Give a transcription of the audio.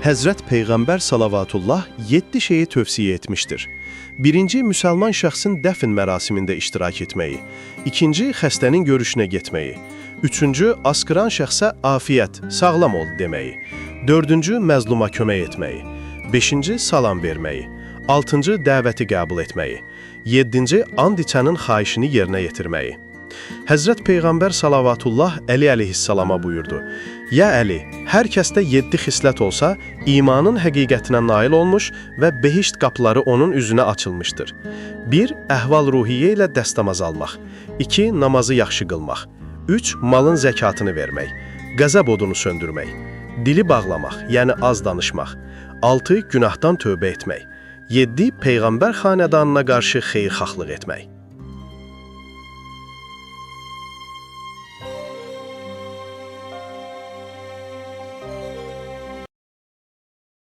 Həzrət Peyğəmbər salavatullah 7 şeyi tövsiyə etmişdir. Birinci, müsəlman şəxsin dəfn mərasimində iştirak etməyi. İkinci, xəstənin görüşünə getməyi. Üçüncü, asqıran şəxsə afiyət, sağlam ol deməyi. Dördüncü, məzluma kömək etməyi. Beşinci, salam verməyi. Altıncı, dəvəti qəbul etməyi. Yeddinci, and içənin xahişini yerinə yetirməyi. Həzrət Peyğəmbər salavatullah Əli əleyhissalama buyurdu. Ya Əli, hər kəsdə 7 xislət olsa, imanın həqiqətinə nail olmuş və behişt qapıları onun üzünə açılmışdır. 1. Əhval-ruhiyyə ilə dəstəmaz almaq. 2. Namazı yaxşı qılmaq. 3. Malın zəkatını vermək. Qəzəb odunu söndürmək. Dili bağlamaq, yəni az danışmaq. 6. Günahdan tövbə etmək. 7. Peyğəmbər xanədanına qarşı xeyirxahlıq etmək.